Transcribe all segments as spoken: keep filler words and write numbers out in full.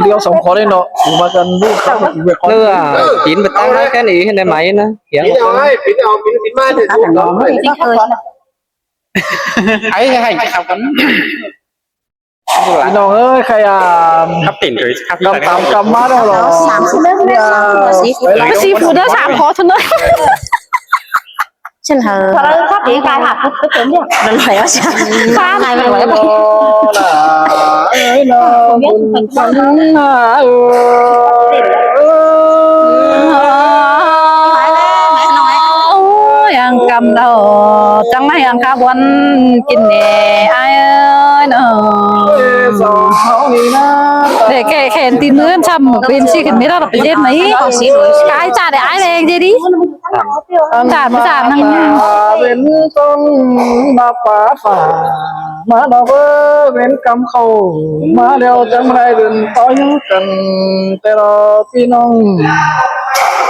เดียวสองคนเลยเนาะ อยู่มากันลูกเขาอยู่แบบคน เออ กินไปตั้งแล้วแค่นี้ให้ได้ไหมนะ เดี๋ยว เอาให้ ปิดเอา ปิด ปิดมาเดี๋ยว ไอ้ให้ขับกัน พี่น้องเอ้ย ใครอ่ะ ครับ ติ่นเลยครับ กำตามกำมาแล้วเหรอ สามสิบเรื่องนะ สี่สิบ ก็สี่ผู้เด้อ สามขอเท่านั้น ฉันเหรอ พอเราขับดีกายหักปุ๊บก็เต็มเนี่ย มันไหววะ ฟ้าไหนมันไหววะ เอ้ยน้องบุญฟังนะเออ ยังกำเรา จังไม่ยังกะวันกินแหน่ อ้ายเอ้ยเนาะ เด็กแค่แขนตีนมือช้ำ เป็นสิขึ้นไม่รอด ไปเล่นไหน กายจ่าได้ อ้ายแรงเจดี จ่าไม่จ่านั่ง เป็นต้นบาปป่าฝ่า มาดอกเอ้ย เวรกรรมเข้ามาแล้ว จังไรเดินต่อยังกัน แต่เราพี่น้อง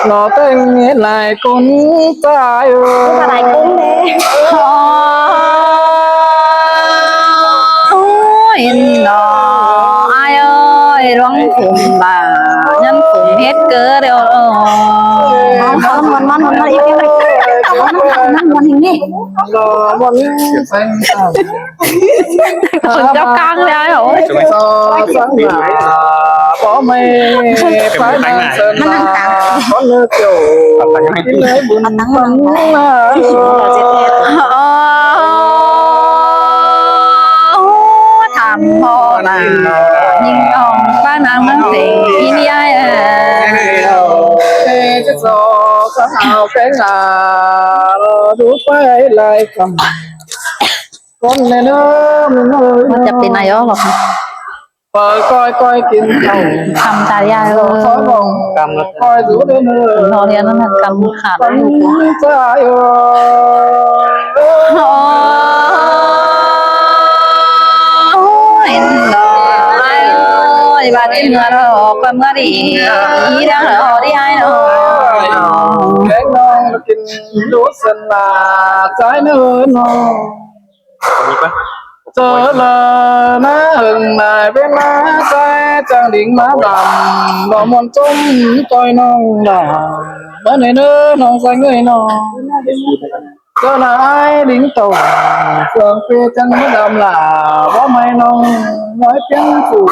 เราแต่งเฮ็ดหลายคนตายเอ้ย หลายคนเลย โอ้ยเนาะ อ้ายเอ้ย หลวงผมบ่า ยังผมเฮ็ดเกิดเดียว เอา เอา มัน มัน มัน มัน อีก เอา มัน มัน มัน มัน อย่างนี้ รอมันแสงตา คนจับกลางเลยเหรอ ซอสังหาบ่ไม่ไปนั่งเสินมา คนเลือกเกี่ยว กินเลยบุญตั้งมา อ๋อ ถามพ่อหลาน ยิงน้องป้านางเมืองเสง อีนี่อ้ายเอ้ย เอ้ย จะซอสังหาแกงหา รอดูไปหลายกำ คนในเนื้อมันเลย มันจะเป็นนายกเหรอคะ เปิดก้อยก้อยกินข้าว กำตายายเออ ซอยบ่ง กำละ ก้อยดูได้เนื้อ รอเรียนนั่นน่ะ กำขาด ปันใจเออ โอ้ย น้อย โอ้ย บาดเจ็บเมื่อเราออกไปเมื่อดี อีดังเราดีให้น้อย แกงน้องมากินดูสนาใจเนื้อน้อง เจอเลยนะเอิงนายเป็นมาใจจังดิ่งมาดำ บ่มนต์จมต่อยน้องดา เมื่อไหร่เน้อน้องใส่เงยน้อง เจ้านายดิ่งเต่า เฟืองเปจังมาดำหล่า ว่าไม่น้องน้อยเพียงผู้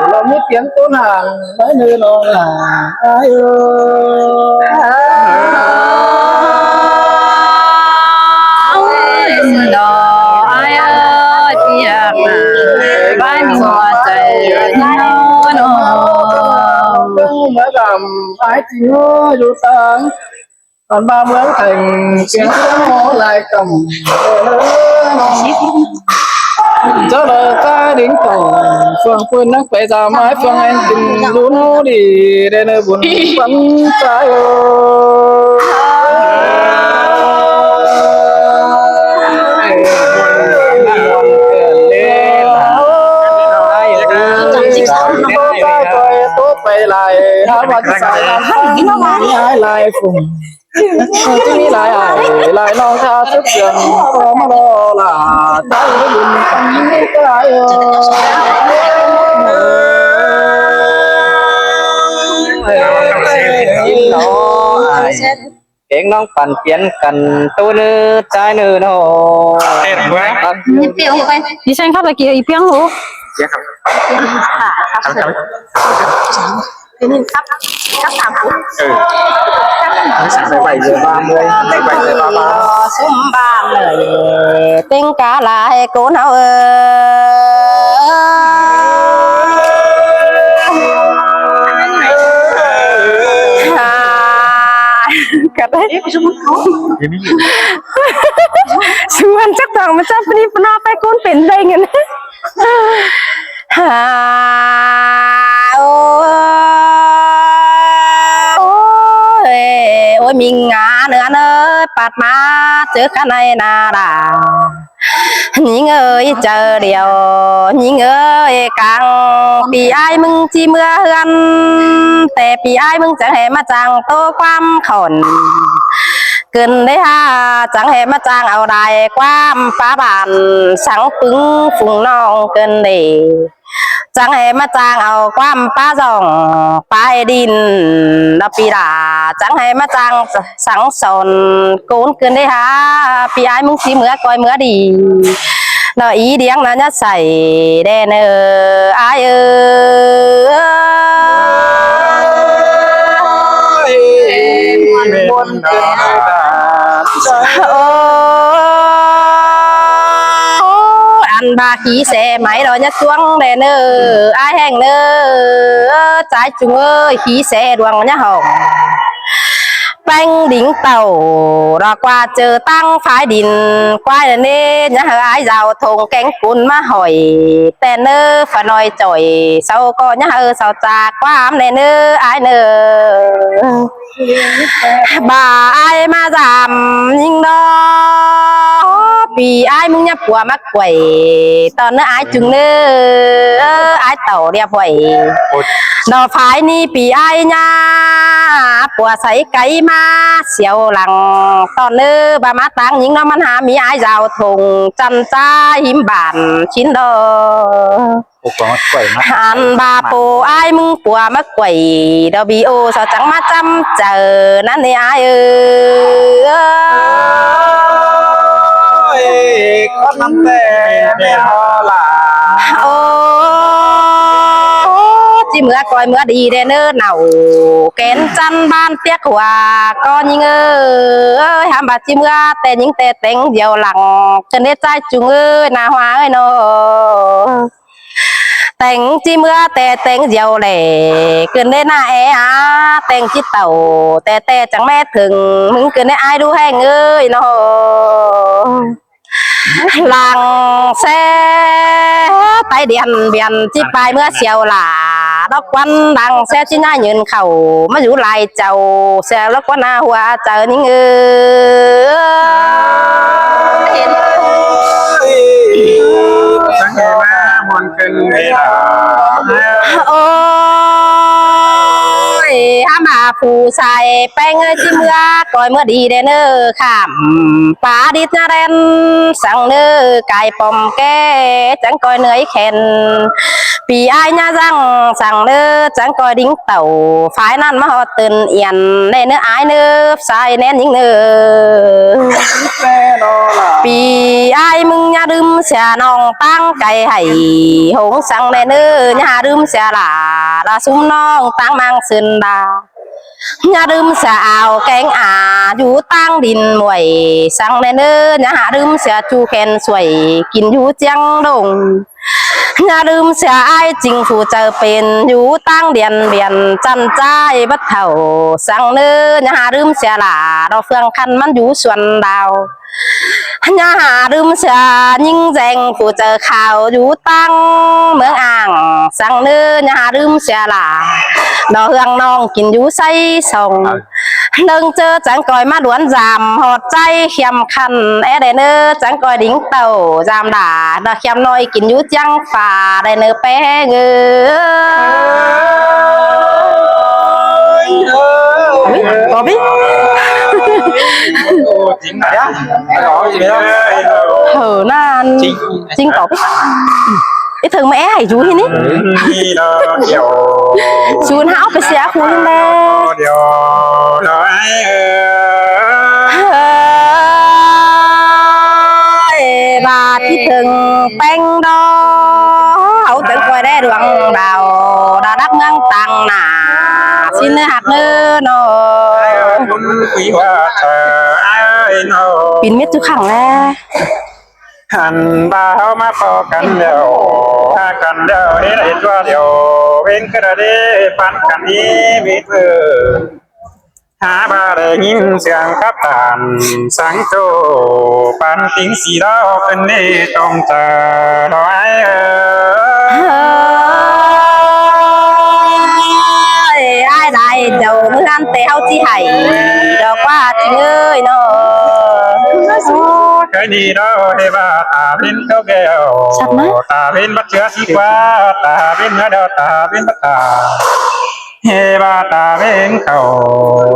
เราไม่เปลี่ยนตัวหนาง ไม่เน้อน้องหล่า อ้ายเอ้ย ดอกอ้ายเอ้ย เปียกหน้า บ้านหัวใจน้องน้อง เมืองดำ อ้ายจริงอยู่ต่าง ตอนบ่าเมืองแข่ง เสียงหัวลายกำ เจ้าเลยใต้ดิ่งต่อ เฟืองปืนนักไปตามไม้เฟืองแห่งกินรู้โน้ดี ได้ในบุญปันใจ ไปหลาย ถ้าวันสายลำ หายหลายฝุ่น ที่มีหลายอ้ายหลายน้อง ถ้าสุดเสียง พอมารอหล่า ตายบุญตั้งใจ เองน้องปั่นเปลี่ยนกัน ตู้เนื้อใจเนื้อน้อง เต้นไหม ครับ นี่เปรี้ยวไป ดิฉันเข้าไปเกี่ยวอีเปียงหู เสียครับ ครับ ครับ ครับ ครับ ถามผม เออ ไม่ใส่ใบเยอะบ้างเลย ใส่ใบเยอะบ้าง สมบ้านเลย เต็งกาลายโกนเอาเออ ฮ่า กัดได้ เดี๋ยวนี้อยู่ ชวนจักต่างมาจับปะนี่ปะนอไปโกนเป็นได้เงิน ฮ่า โอ้ย โอ้ย โอ้ย มีงาเนื้อเนอปัดมาเจอกันในนาดา หญิงเอ๋ยเจอเดียว หญิงเอ๋ยกลางปีอ้ายมึงจีเมือเฮือน แต่ปีอ้ายมึงจังแห่มาจังโตความขอน เกินได้ห้า จังแห่มาจังเอาได้ความฟ้าบาน สังปึงฝูงน้องเกินได้ Chắng hảư ꞌmá ꞌchang au ꞌquám pá dong pá đin, ꞌnọ ꞌpi đa. Chắng hảư ꞌmá ꞌchang sắng son cốn ꞌcứn đé hả. ꞌPi ải ꞌmứng ꞌchí ꞌmứa ꞌcoi ꞌmứa đi. ꞌNọ ꞌí điếng ꞌnọ ꞌnhá sai đen ơi, ải ơi. Ôi, ăn ba khí xe máy đó ꞌnhá chuông đen ơi, ải ꞌhéng ơi, ꞌchái ꞌchung ơi, khí xe đuang ꞌnhá hỏng. ꞌPéng đính tàu, đó qua chợ tăng phái đin, quái đen ơi, ꞌnhá hảư ải giao thông kéng cún ꞌmá hỏi, đen ơi, phải nói chọi, sau có ꞌnhá hảư sau cha, ꞌquám đen ơi, ải ơi. Ba ải ꞌmá dăm ꞌnhính đó, ꞌpi ải ꞌmứng ꞌnhá pua ꞌmá quảy, ꞌtọn ꞌnớ ải ꞌchung ꞌnớ, ải tàu điệp huẩy. Đó phải ꞌnị ꞌpi ải ꞌnhá pua sáy cáy ꞌmá siêu lăng, ꞌtọn ꞌnớ ba ꞌmá táng ꞌnhính đó ꞌmắn hả ꞌmí ải giao thông chăn cha hím bản chín đó. Ăn ba pô ải ꞌmứng pua ꞌmá quảy, đó bi ô sau chắng ꞌmá chăm chaư ꞌnặn ꞌnị ải ơi. Ôi, con năm tè mẹ ho là. Ô, ꞌchí ꞌmứa ꞌcoi ꞌmứa đi đen ơi, nảu kén chăn ban tiếc hua ꞌcọ ꞌnhính ơi. Hám ba ꞌchí ꞌmứa té ꞌnhính té téng diêu lăng, ꞌcứn đé ꞌchái ꞌchung ơi, ꞌná hua ơi ꞌnọ. Téng ꞌchí ꞌmứa té téng diêu lẻ, ꞌcứn đé ꞌná é á, téng ꞌchí tàu té té chắng ꞌmé thửng, ꞌmứng ꞌcứn đé ải đu ꞌhéng ơi ꞌnọ. Lăng xe tái điện biển ꞌchí pay ꞌmứa siêu lả, đó quan lăng xe ꞌchí ꞌnhá nhớn khảu, ꞌmá dú lai chảu, xe đó quan ꞌná hua chaư ꞌnhính ơi. Chắng hảư ꞌmá muôn ꞌcứn đi đa. Ôi, hám ba phu sai ꞌpéng ơi, ꞌchí ꞌmứa ꞌcoi ꞌmứa đi đen ơi, khảm pá đít ꞌnhá đen, săng ꞌnớ cai pom ké, chắng ꞌcoi ꞌnưới khen. ꞌPi ải ꞌnhá dăng săng ꞌnớ, chắng ꞌcoi đính tàu, phái ꞌnặn ꞌmá ꞌhọt tơn yên, ꞌnê ꞌnớ ải ꞌnớ, sai ꞌnén ꞌnhính ꞌnớ. ꞌPi ải ꞌmứng ꞌnhá đưm sia ꞌnọng ꞌtáng cai hảy, hống săng đen ơi, ꞌnhá đưm sia lả, đó sum ꞌnọng ꞌtáng mang sưn đa. ꞌNhá đưm sia ao kéng a, dú ꞌtáng đin muổi, săng đen ơi, ꞌnhá đưm sia chu khen suổi, kin dú chiang đông. ꞌNhá đưm sia ải chính phủ chaư pên, dú ꞌtáng điện biển, chăn ꞌchái bát thảu, săng ꞌnớ, ꞌnhá đưm sia lả, đó phương khăn ꞌmắn dú xuân đào. ꞌNhá đưm sia ꞌnhính deng phủ chaư khảo dú ꞌtáng ꞌmướng ảng, săng ꞌnớ ꞌnhá đưm sia lả, đó hương ꞌnọng kin dú sáy song. ꞌNưng ꞌchớ chắng ꞌcoi ꞌmá đuôn dam ꞌhọt ꞌchái khiêm khăn, é đen ơi, chắng ꞌcoi đính tàu dam đả, đó khiêm ꞌnọi kin dú chiang pha đen ơi pé ngơ. Ui, có biết. Hở na chính có biết. Ít thường mà é hãy dú hin ý. Dú háo phải xe khu hin đe. Ê, ba ꞌchí thưng ꞌpéng đó, háo chắng ꞌcoi đé đuang đao, đa đắc ꞌmướng tăng nả, xin ꞌnớ hạt ꞌnớ ꞌnọ. Pin miết chú khẳng ꞌnê. Ăn ba háo ꞌmá ꞌpo căn đeo, ha căn đeo, hế đảy tua đeo, ꞌvến ꞌcọ đa đế, pán căn hế mết ꞌvơ. Hả ba đảy ꞌnhính siêng cắp tản, sáng ꞌchộ, pán tính sí đó, ꞌcứn ꞌnị tông chaư, đó ải ơi. Ơi, ải đảy dâu, ꞌmứ hăn té háo ꞌchí hảy, đó ꞌquá chính ơi ꞌnọ. Cái đi đó, hế ba ta ꞌvến ꞌcọ đeo, ta ꞌvến bắt chứa sí ꞌquá, ta ꞌvến ꞌnớ đeo, ta ꞌvến bắt ta. Hế ba ta ꞌvến khảu,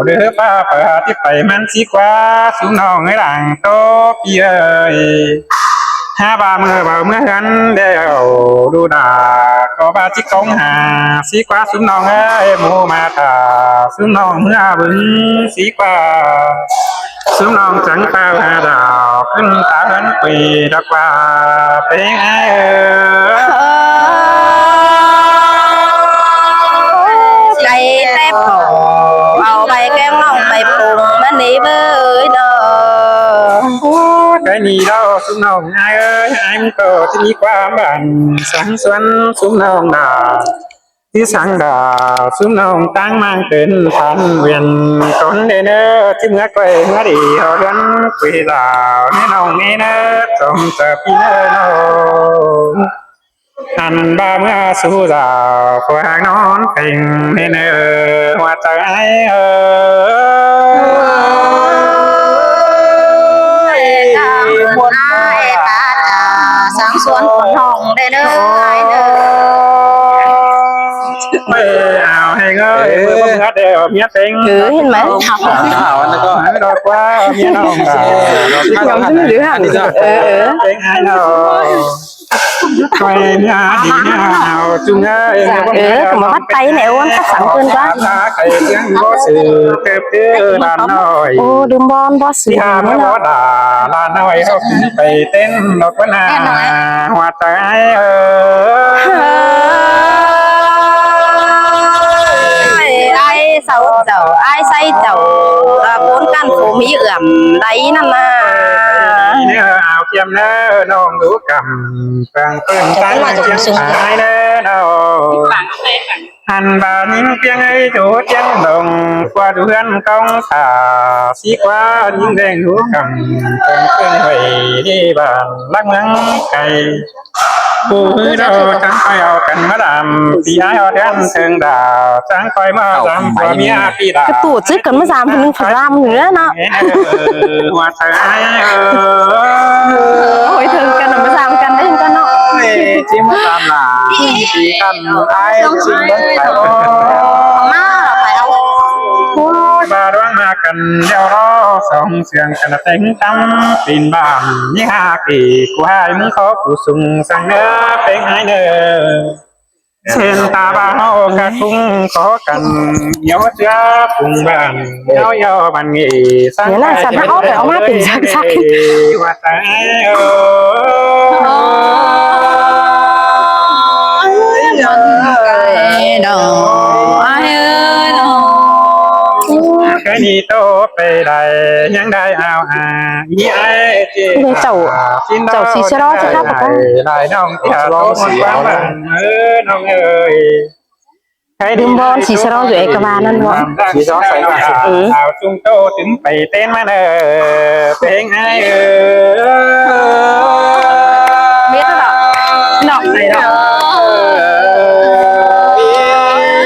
đứa ba pơ hả tí pay ꞌmắn sí ꞌquá, sú ꞌnọng ới lăng ꞌtố ꞌpi ơi. Hák ꞌva ꞌmưa ꞌvạu ꞌmưa ꞌhướn đeo đu đa, ꞌcọ ꞌva ꞌchí cống hả, sí ꞌquá ꞌsúm ꞌnọng ơi, ꞌmú ꞌmá thả, ꞌsúm ꞌnọng ꞌmưa bưng, sí ꞌquá ꞌsúm ꞌnọng chắng pao hả đảo, ꞌcứn ta ꞌhướn quỷ đọc ꞌva, ꞌpéng ải ơi. Cái tép hổ, ꞌvạu ꞌvạy kéng ꞌnọng ꞌvạy pung ꞌmắn đi bới đó. Ô, cái ꞌnị đó, ꞌsúm ꞌnọng ải ơi, ải ꞌmắn ꞌcọ ꞌchí ꞌmí ꞌquám bản, sáng suốn ꞌsúm ꞌnọng đa. Tí sáng đa, ꞌsúm ꞌnọng ꞌtáng ꞌmáng tớn phán huyền, cón đê ꞌnớ, ꞌchí ꞌmứa quay ꞌmứa đi, ꞌhó ꞌhướn quỷ đảo, ꞌnớ ꞌnọng ꞌnớ ꞌnớ, chóng chả pí ꞌnớ ꞌnớ. Ăn ꞌva ꞌmứa sú đảo, khua hák ꞌnón pheng ꞌnớ ꞌnớ, hua chaư ải ơi. Ơi, ta buôn ải ta, ta, sáng suốn ꞌcốn ꞌnọng đê ꞌnớ, ải ꞌnớ. Ơi, áo hên ơi, ơi, bơ bơ bơ đê, ꞌmía pheng. Ừ, hên mà. Áo, áo, ăn ꞌnớ ꞌcọ. Áo đó ꞌquá, ꞌmía ꞌnọng. Ngắm chứ đứa hẳn. Ăn đi ra. Ờ, ờ. Pheng ải ꞌnớ. Quay nha, đi nha, áo chung ơi, dạ, ơ, ꞌcọ ꞌmá bắt tay ꞌnẹ ꞌuôn cắp sáng ꞌcưn ꞌquá. Cái tiếng bó sự, cái tiếng đàn nói. Ô, đum bon bó sự. Đi hà ꞌnớ ꞌmá ꞌnớ. Bó đà, đàn nói, ꞌhọt phải tên, nó quên hà, hoa trái ơi. Ải sau chảu, ải say chảu, ꞌcốn căn phủ ꞌmí ưm đáy ꞌnặn ꞌna. Đi ꞌnớ áo kiêm ꞌnớ, ꞌnọng đu căm. Pang pang tang tang tang ải ꞌnớ ꞌnớ. Ăn ꞌva ꞌnhính piếng ơi, dú tiêng lông, ꞌquá đu ꞌhướn cống thả, sí ꞌquá ꞌnhính đen đu căm, pang pang huê đi bản, lắc ꞌmướng cay. Phủ ꞌhứ đaư chắng ꞌcoi au căn ꞌmá đam, pí ải ꞌhọt ꞌhướn thơng đảo, chắng ꞌcoi ꞌmá đam, ꞌquá ꞌmía pí đảo. Cái tổ chức căn ꞌmá đam, ꞌhướn phải đam nữa ꞌnớ. Ơ, hua chaư ải ơi. Ôi, thường căn nó mới làm căn đấy, căn nó. Ê, ꞌchí ꞌmá đam là, ꞌchí căn ải, ꞌchí căn phải. Ôi, ꞌva ꞌluống ꞌmá căn đeo đó, song siêng căn têng tăm, pin bam, ꞌnhính ha kỉ, ꞌcú ải ꞌmướng khó ꞌcú sung, sang ꞌnớ, pheng ải ꞌnớ. Sên ta ꞌva ꞌháu ꞌcọ ꞌcúng có căn, ꞌnhó ꞌchưa phung bản, ꞌnhó ꞌnhó bản nghỉ, sáng ꞌnhó ꞌnạ ꞌchái sắp ꞌnạ ꞌháu phải ꞌháu ꞌmá tỉnh giặc giặc. Ôi, ôi, ôi, cái đó, ai ơi, đó. Cái đi tô pê đài, nhang đài ao à, ý ai chê. Chảu, à, xin chảu đó, xí đó, chứ khắp đài, đài nong, à, tô muôn quán bản, ơ, nong ơi. Đưm bon, xí sơ ꞌló dú ê ꞌcọ ꞌva ꞌnặn ꞌló. Xí sơ ꞌló sai ꞌva. Ừ. Áo chung tô tứm pay tên ꞌmá ꞌnớ, pheng ải ơi. Biết rồi đó. Nọ, này đó.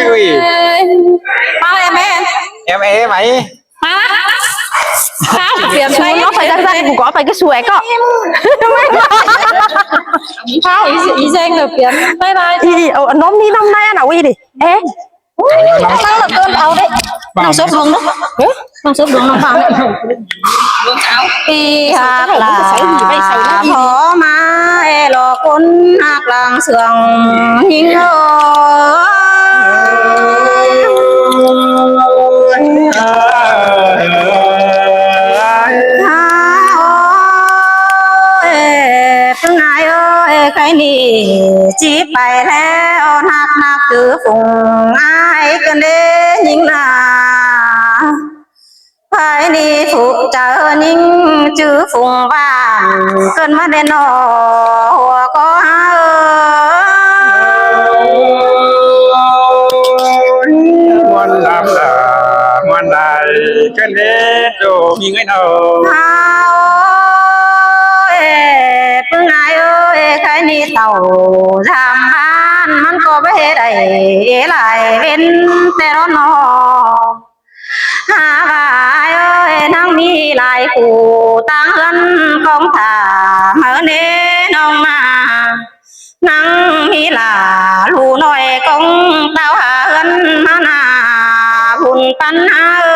Ui. Bao em em. Em em mày. Hả? Hả? Phiền ꞌsu tay nó phải giặc giặc, ꞌcú có phải cái ꞌsu ải ꞌcọ. Hả? Ý, ý danh là phiền. Bye bye. Ý, ý, ơ, nóm ní nóm ꞌnái ꞌnạ, ui đi. Ê. Ui, ꞌnọng sốp đuống đó. Hả? ꞌNọng sốp đuống ꞌnọng phao. Pi hạc là phó má ê lo cốn hạc làng sương nhính ơi. Ôi, ꞌpứng ải ơi, cái ꞌnị ꞌchí pay ꞌlẹo, ꞌnặc ꞌnặc chứ phung ải ꞌcứn đế nhính ꞌnạ. Cái ꞌnị phủ chaư nhính chứ phung bản, ꞌcứn ꞌmá đen ꞌnọ, hua có ơi. Muôn lắm là muôn đài, ꞌcứn đế ꞌchô nhính ꞌnớ ꞌnọng. Hao ơi, ꞌpứng ải ơi, cái ꞌnị tảu dăm bản, ꞌmắn ꞌcọ báu ꞌhế đảy lai vên ꞌtẹ ꞌnọ ꞌnọ. Hả ꞌva ải ơi, ꞌnăng ꞌmí lai phủ ꞌtáng ꞌhướn cống thả, máư ꞌnê ꞌnọng ꞌnạ. ꞌNăng ꞌmí lai ꞌlụk ꞌnọi cống táo hả ꞌhướn ꞌmá ꞌnạ, phun păn hả ơi.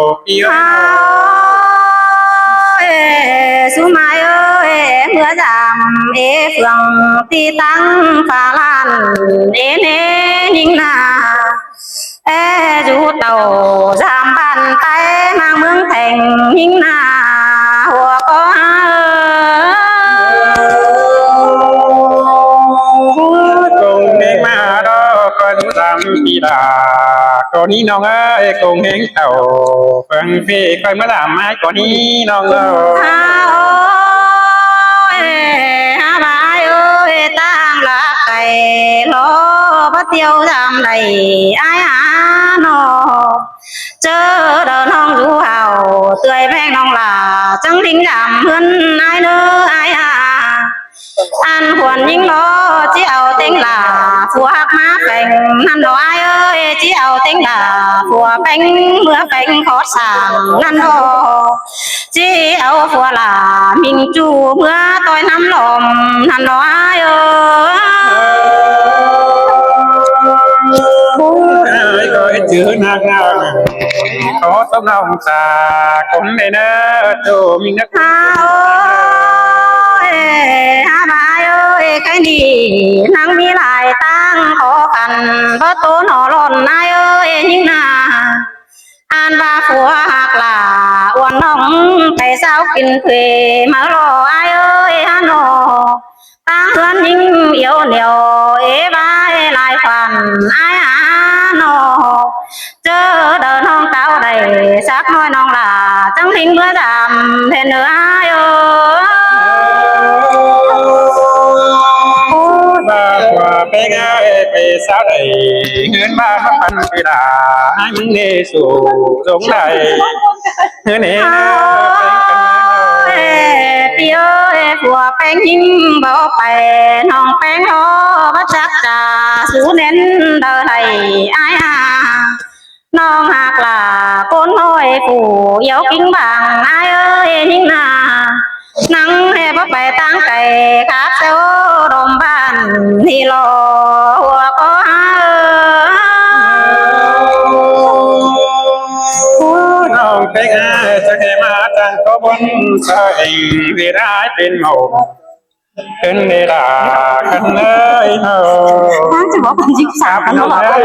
ꞌpi ơi. Hao ê, sú mai ơi, ꞌmứa dăm ê phượng ti tăng phá lan ê nê ꞌnhính na. Ê, dú tảu dăm bản tai mang ꞌmướng thẻng ꞌnhính na hua có. Công ꞌnhính ꞌmá đó, ꞌcọ dú dăm pi đa. Cô ní ꞌnọng ơi, công ꞌnhính tảu phượng phi, ꞌcoi ꞌmá dăm ai cô ní ꞌnọng ơi. Hao ê, hao ꞌmá ai ơi, ꞌtáng ꞌlạ cai lo báu tiếu dăm đảy ai hả ꞌnọ. ꞌChớ đaư ꞌnọng dú hảư tươi ꞌpéng ꞌnọng lả, chắng đinh dăm ꞌhướn ai ꞌnớ ai hả. Ăn khuôn ꞌnhính lo ꞌchí au ꞌtếng lả phua ꞌhặc ꞌmá pheng ꞌnặn lo ai ơi, ꞌchí au ꞌtếng lả phua pheng ꞌmứa pheng khót sảng ꞌnặn lo. ꞌChí au phua lả minh ꞌchu ꞌmứa ꞌtoi ꞌnắm lom ꞌnặn lo ai ơi. Ai ơi, chứ nặng nặng. Khót sốm ꞌnọng xa công ꞌnê ꞌnớ, ꞌchu minh ꞌnớ. Hao ê, hao ꞌmá ai ơi, cái ꞌnị ꞌnăng ꞌmí lai ꞌtáng khó khăn, báu ꞌtố ꞌnọ lon ai ơi ꞌnhính na. Ăn ꞌva phua ꞌhặc lả uôn ꞌnọng pay ꞌsáo kin thuê ꞌmá lo ai ơi hả ꞌnọ. ꞌTáng ꞌhướn ꞌnhính yau nẻo ê ꞌva ê lai khoản ai hả ꞌnọ. ꞌChớ đaư ꞌnọng táo đảy sắc ꞌnọi ꞌnọng lả chắng đinh ꞌmứa dăm hên ꞌnớ ai ơi. Ôi, ba phua ꞌpéng ơi, pay ꞌsáo đảy ꞌhướn ꞌmá ꞌmá păn pi đa, ai ꞌmứng ꞌnê su dống đảy. Hên ê ꞌnớ ꞌpéng căn ꞌnớ. Ê, ꞌpi ơi, phua ꞌpéng ꞌnhính báu pay, ꞌnọng ꞌpéng lo báu chắc chả sú nên đaư đảy ai hả. ꞌNọng ꞌhặc lả ꞌcốn ꞌnọi phủ yau kin bang ai ơi ꞌnhính na. ꞌNăng ê báu pay ꞌtáng cai khắp ꞌsẹo đom bản ꞌnị lo hua có hả. Ôi, ꞌnọng ꞌpéng ơi, chắc ê ꞌmá chắng có bón sa inh vì ai pên mâu. Khửn đi đa khăn ơi hơ. Tháng chứ báu còn dính sảng nó bảo.